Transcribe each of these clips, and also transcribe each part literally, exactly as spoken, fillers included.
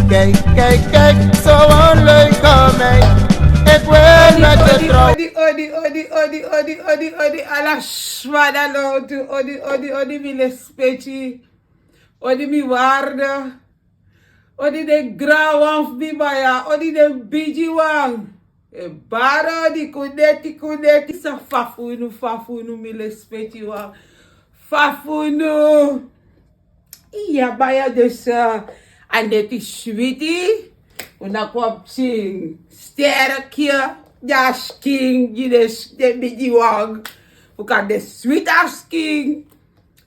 Kijk, kijk, kijk, zo'n leuke meid. Ik wil met je trouwen. Odi, odi, odi, odi, odi, odi, odi, odi, ala swada lotu, odi, odi, odi, mi lespeki, odi, mi waarde, odi, den granwan fu mi baya, odi, den bigiwan. E bara di kudeti, kudeti, sa fa fu unu, fa fu unu, mi lespeki wan, fa fu unu. Iya, baya, dus, eh, a neti switi, un na kon pikin sterk, ya, skin, gi den, den bigiwan, un kan de switi a skin,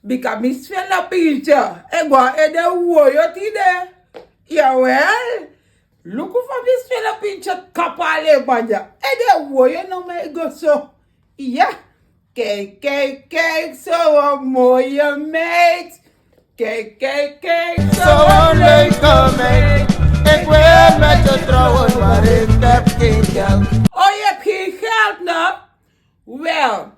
bika mi swele pintye e go a ede woyo tide. Yawel. Luku fa mi swele pintye kapa ale banja. Ede woyo no mi e go so. Iya. Kijk, kijk, kijk, zo'n mooie meid. Kijk, kijk, kijk, zo'n leuke meid. Ik wil met je trouwen, maar ik heb geen geld. Oh, je hebt geen geld, no? Wel,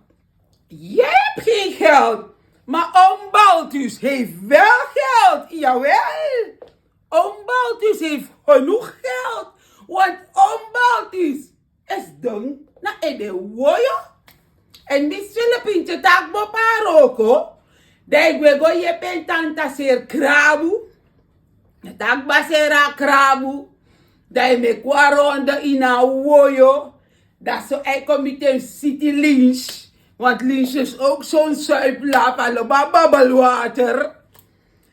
jij hebt geen geld. Maar oom Baltus heeft wel geld. Jawel. Oom Baltus heeft genoeg geld. Want oom Baltus is dun na ede woyo. En mi swele pintye taki bo paroko. Dan e gwe go yepi en tanta seri krabu. Taki basera krabu. Dan e meki wan ronde ini a woyo. Dan so a e kon miti en siti Lins. Want Lins is ook zo'n zuiplaap, a lobi a babbelwater.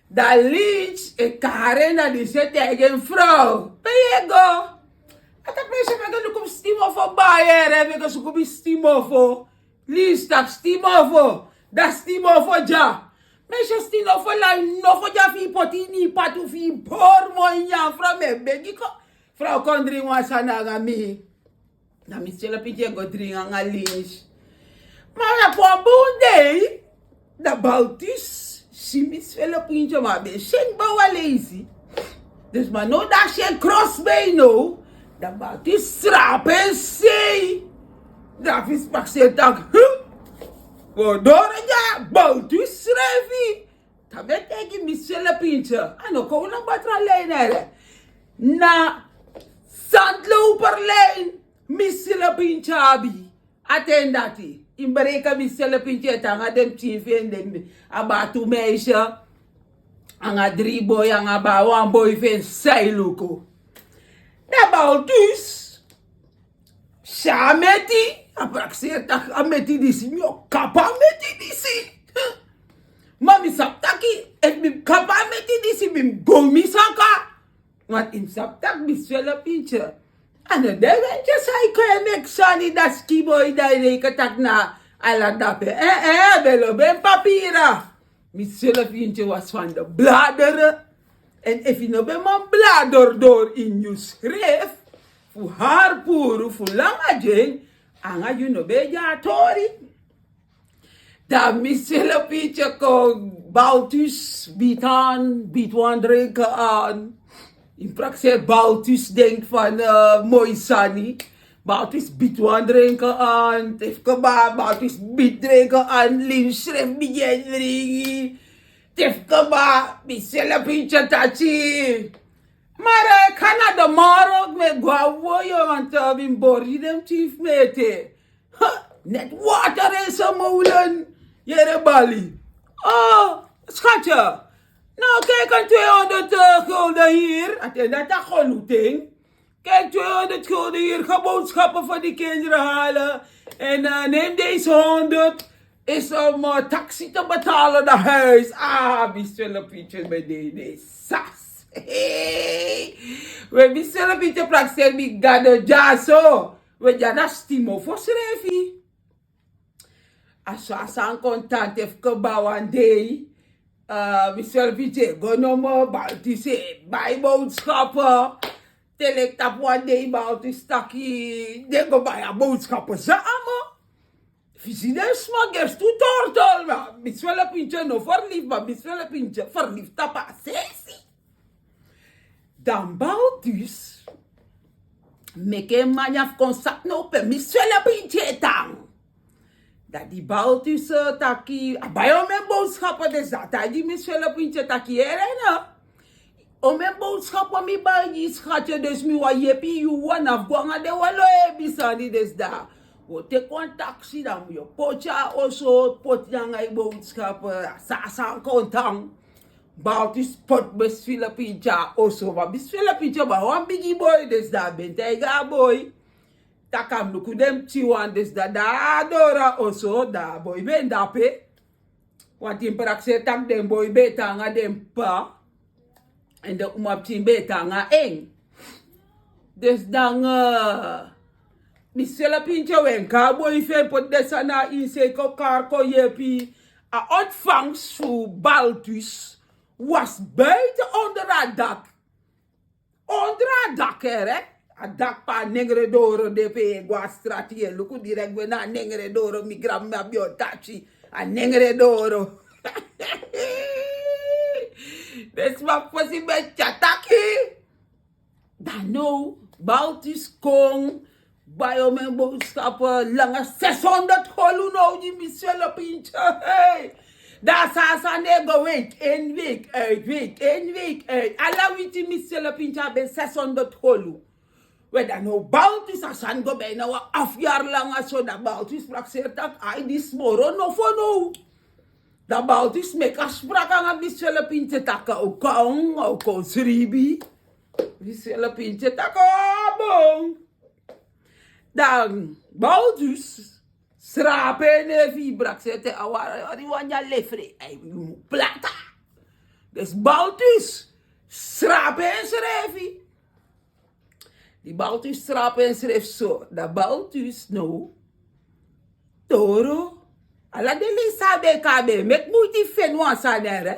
Dan Lins e kari en, dan Lins e taigi en vrouw: Pe yu e go? A taki: Meisje, meki mi luku fu stimofo, baya, meki mi luku fu stimofo. Lins taki: Stimofo? Dan stimofo dya? Meisje, stimofo lai nofo dya fu yu poti ini yu patu fu yu bori moi nyan. Vrouw, mi e begi, kon. Vrouw, kon dringi wan sani nanga mi. Dan mi swele pintye go dringi nanga Lins. Ma na fu wan bun dei, dan Baltus si mi swele pintye, ma a ben si en kba wan leisi. Dus ma now dan a si en krosbei now, dan Baltus srapu en sei. Dan a fisi prakseri taki: Huh? Wi o doro dya, Baltus srefi. Dan mi e taigi mi swele pintye, a no kon na Batra Line ere. Na Zandloper Line mi swele pintye abi. A ten dati, yu mus bereiki mi swele pintye e tan nanga den pikin fu en, den, a batu meisje, nanga dri boi, nanga ba wan boi fu en, san yu luku. Dan Baltus si a meti, a prakseri taki: A meti disi, mi o kapu a meti disi. Ma mi sabi taki efu mi kapu a meti disi, mi mus go mi saka. Want yu mus sabi taki mi swele pintye, a no de wentye san yu kon e meki sani, dan skibo yu, dan yu denki taki na ala dape. Eh, eh, ben lobi en papira. Mi swele pintye was van de bladeren. En efu yu no ben man blader dori ini yusrefi fu hari puru fu langa gi en, nanga yu no ben e gi a tori. Dan mi swele pintye kon, Baltus bid aan, bid wan drinken aan. Yu mus prakseri Baltus denki van, eh, moi sani. Baltus bid wan drinken aan. Te fu kaba, Baltus bid drinken aan. Lins srefi bigin dringi. Te fu kaba, mi swele pintye taki: Maar, eh, kan na de moro mi e go a woyo, want, eh, mi mus bori den pikin fu mi ete. Huh, net water in zijn molen. Yere bali. Oh, schatje. Nou, kijk, een tweehonderd, eh, gulden hier. A ten dati a goluting. Kijk, tweehonderd gulden hier. Ga boodschappen voor die kinderen halen. En, eh, neem deze honderd. Is om, eh, taxi te betalen naar huis. Ah, mi swele pintye ben de, de sas. Hey. We mi swele pintye prakseri mi gado dyaso. We dya na stimofo srefi. A so a sani kon tan, te fu kaba wan dei, eh, mi swele pintye e go nomo, Baltus e bai boodschappen. Te leki tapu wan dei Baltus taki den go bai a boodschappen san a mo. Fu si den sma gersi tu tortel, ma mi swele pintye no verliefd, ma mi swele pintye verliefd tapu a sensi. Dan Baltus meki en man dya fu kon sabi now pe mi swele pintye e tan. Dan di Baltus, eh, taki, a bai omeni boodschappen, dus a taigi mi swele pintye taki: Yere no. O men boodschap wan mi bai gi schatje, dus mi wan yepi yu wan afu go anga den wan lo ebi sani dus da. Go teki wan taxi dan mi o poti a oso poti anga yu boodschap. Sa san kon tan. Baltis poti besi Filipintya a oso ma besi Filipintya ba wan bigi boi dus da ben taigi a boi. Taka mi luku den pikin wan dus da da a doro a oso da a boi ben dape. Wantin prakseri taki den boi ben e tan anga den p'pa. Èn den umapikin ben e tan anga en. Dus dan mi selapintya wen kon a boi fu en poti den sani na ini sei kon kari kon yepi. A ontfangs fu baltus was buiten onder a dak. Ondro a dak ere. A dak pe a nengre doro de pe yu e go a strati yu e luku direkti gwe na a nengre doro mi granmama ben o taki a nengre doro. Den sma fosi ben tyari taki. Dan now baltus kon bai omen boodschap langa seshonderd golu now gi mi selapintya. Hei. Dan a sani e go week in week uit week in week uit ala wiki mi selapintya ben seshonderd golu. We dan now baltus a sani go ben na wan afu yari langa so dan baltus prakseri taki ai disi moro no fo now. Dan baltus meki a spraki anga mi selapintya taki a o kon a o kon sribi. Mi selapintya taki a o bun. Dan baltus srapu en nefi yu prakseri te a wari wani a lefre ai yu mu plata. Dus baltus srapu en srefi. Di baltus srapu en srefi so dan baltus now doro. Ala den lei san a ben e kon a ben e meki muiti fu feni wan sani ere.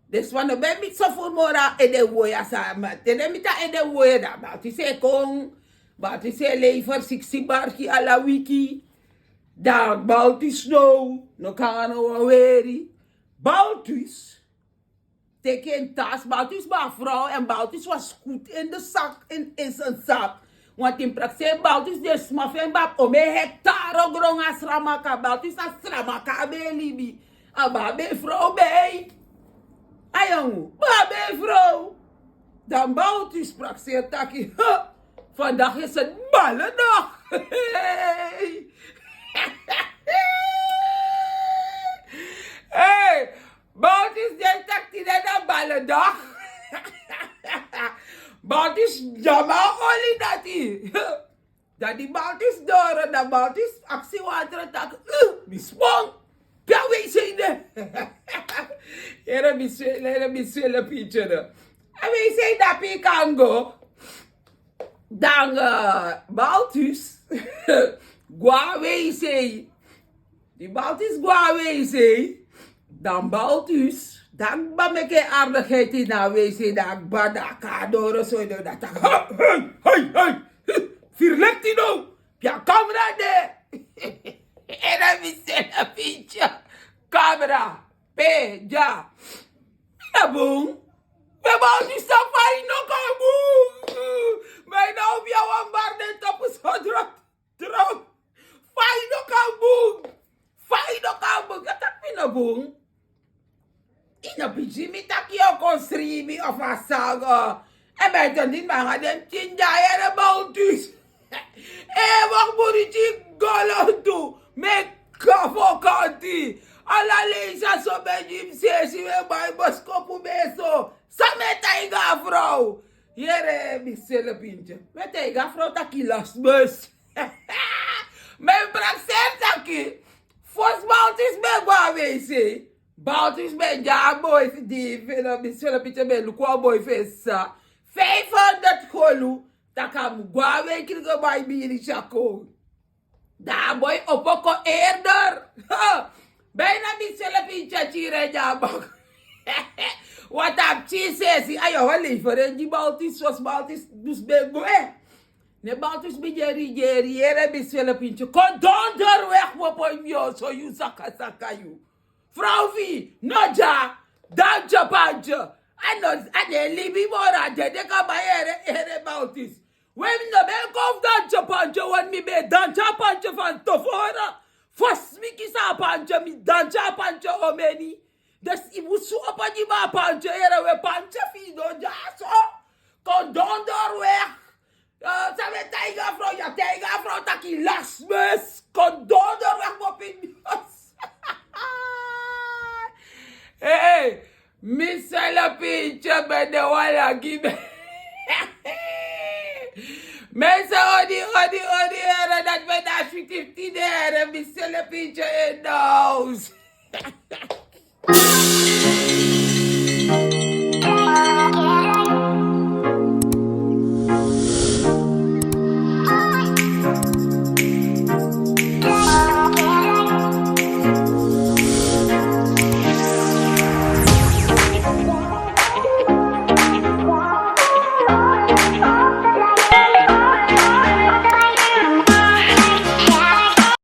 Den sma no ben e miti so furu moro a ede woya san ma te den miti a ede woya dan baltus e kon. Baltus e leifer siksi barki ala wiki. Dan baltus now no kon anga no wan weri. Baltus teki en tas baltus ben a frow èn baltus was skutu ini de sak ini en sani sak. Wantin prakseri baltus den sma fu en ben abi omen hektaro gron a sramaka baltus na sramaka a ben e libi. A ben abi en frow ben a yongu ben abi en frow. Dan baltus prakseri taki. Vandaag is het ballendag. Hey, baltus den taki tide na ballendag. Baltus dyama oli dati. Dan di baltus doro dan baltus aksi water taki. Mi spon pe a weisei de. Here mi swele here mi swele picture. A weisei dapi kan go. Dan baltus go a weisei. Di baltus go a weisei dan baltus dan kba meki en ardigheid ini a weisei dan kba dan a kon a doro so ini dan taki. Hei hei hei. Firlekti no pe a kamra de. Ere mi sena pintya. Kamra pe dya. Mi na bun. Mi e bouti san fa yu no kan bun. Mi na obi a wan bari den tapu so drok drok. Fa yu no kan bun. Fa yu no kan bun yu o taki mi no bun. Yu no pisi mi taki yu o kon sribi of a sanga. Èn mi e tondin mi anga den pikin dya yere bouti. Ewa buriti golotu. Mi e kafo kati. Ala leisi a so ben gi mi sesi we bai boskopu ben so san mi e taigi a frow. Yere mi selapintya mi e taigi a frow taki yu lasi besi. Mi e prakseri taki fosi bouti si ben go a weisei. Bouti si ben dya a boi fu di yu fena mi selapintya mi e luku a boi fu en sisa. Feifi honderd golu. Taki a mu go a weikri go bai biri tyako. Dan a boi opo kon erder. Bina mi selepi tyatiri en dya a bak. Wata a pikin sesi a yu o holi yu fo den gi baltis fosi baltis dus ben gwe. Ne baltis bigin e rigeri yere mi selepi tya kon donder wek popo ini mi oso yu saka saka yu. Frow fu yu no dya. Dan tya pantya. A no a no e libi moro a dede kaba yere yere baltis. We mi no ben kon fu danti a pantya wani mi ben e danti a pantya fanto fora. Fosi mi kisi a pantya mi danti a pantya omeni. Dus i musu opo gi mi a pantye, yere, we pantye fu i no dyaso. Kon dondor weg. San we taigi a frow, ya taigi a frow taki lasmes. Kon dondor weg, mopi. Hey, mi sele pintye ben de wala gi mi. Mensen, odi, odi, odi, here, dat ben de switi fu tide, here, mi sele pintye in the house.